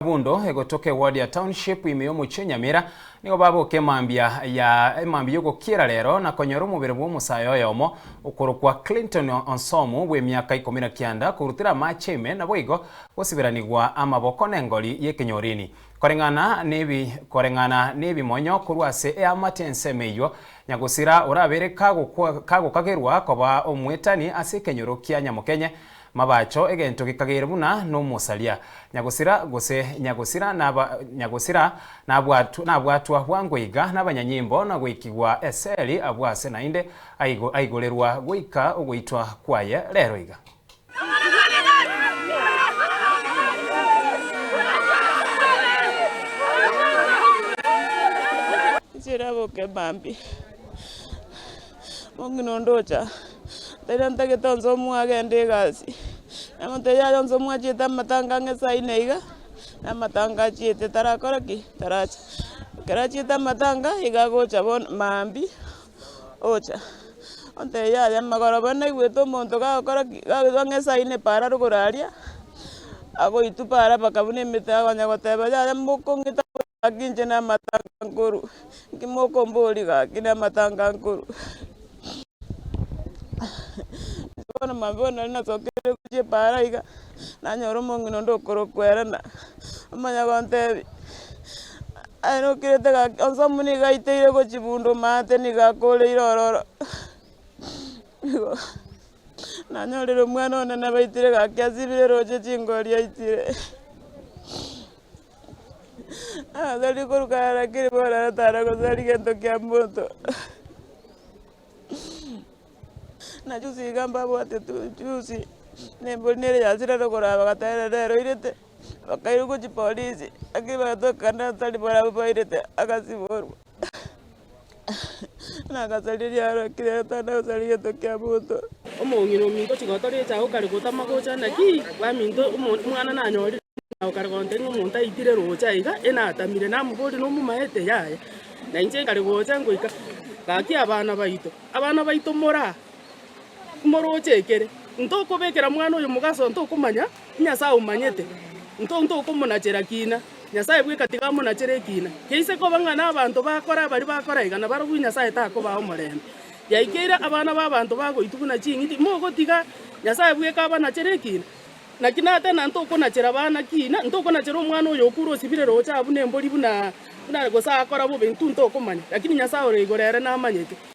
Bundo egotoka eward ya Township ime y'omochie o Nyamira nigo baboka emambia ya emambia y'ogokiera rero na konyora omobere bw'omosae oyomo okorokwa Clinton Onsomu bw'emiaka ikomi na kianda korutera amache ime naboigo gosiberanigwa amaboko nengori y'ekenyorini. Koreng'ana nebi koreng'ana nebimonyo korwa ase eamate ensemo eyio Nyagosira orabere kagokwa kagokagerwa koba omwetani ase ekenyoro kia Nyamokenye Mabacho egento gekageire buna nomosaria. Nyagosira gose nyagosira naba nyagosira nabwatwa nabwatwa bwango iga nabanyanyimbo na goikigwa eseli abwo ase naende aigo aigorerwa goika ogoitwa kwaye rero iga. Inche naboke mambia, omong'ina onde ocha. Riria ntagete onsi omwagende egasi, namotebia yaya onsi omwachiete amatanga ang'e saa ine iga, na amatanga achiete tarakora ki? Taracha. Ekero achiete amatanga, iga agocha bono maambia, ocha, ontebia yaya magoroba naigwete omonto gagokora ki? Gagocha ang'e saa ine para rogoro aria, agoitwa para mpaka buna emete akonya goteba yaya mokong'ita gaki inche na amatanga nkorwa, nki mokomboria gaki na amatanga nkorwa. Bono mambia bono nari nasokire gochia epaara iga, nanyora omong'ina onde okorokwa Elena, omanya gontebia, aye nokirete gaki onsi omo nigo aiteire gochia bunda omanyete nigo akoreire ororo. Igo nanyorire omwana one nabaitire gaki asibire roche chingori aitire. Tari korukana lakini bono nere tara gosari gento kia monto. Na juzi iga mbabwate tu juzi, na embori nere yachire rogoro aba bagateba nere oirete, bakairwa gochia polisi, lakini bagatoka tari barabwo bairete agasiborwa. Na agasaria riaro lakini ere tana gosaria gento kia monto. Omong'ina ominto chigotora echago kare gotama gocha naki baminto omo omwana nanyorire kare gontebia ng'a omonto aitire roche aiga enatamire namoboria nomomaete yaya, na inche nkare gocha ngoika gaki abana baito, abana baito moraa moroche ekere, ntokobekera mwana oyo mogaso ntokomanya Nyasae omanyete, nto ntokomonachera kina, Nyasae bweka tiga amonachere ekina, keise koba ng'a nabanto bakora baria bakora iga, nabarobwo Nyasae takobaa omorembe. Yaikeire abana b'abanto bagoitwa buna ching'iti, mogotiga Nyasae bweka abanachere ekina? Naki natena ntokonachera abana kina, ntokonachera omwana oyo okure osibire roche abwo nembori buna buna gose akora bobe, intwe ntokomanya, lakini Nyasae ore igoro ere namanyete.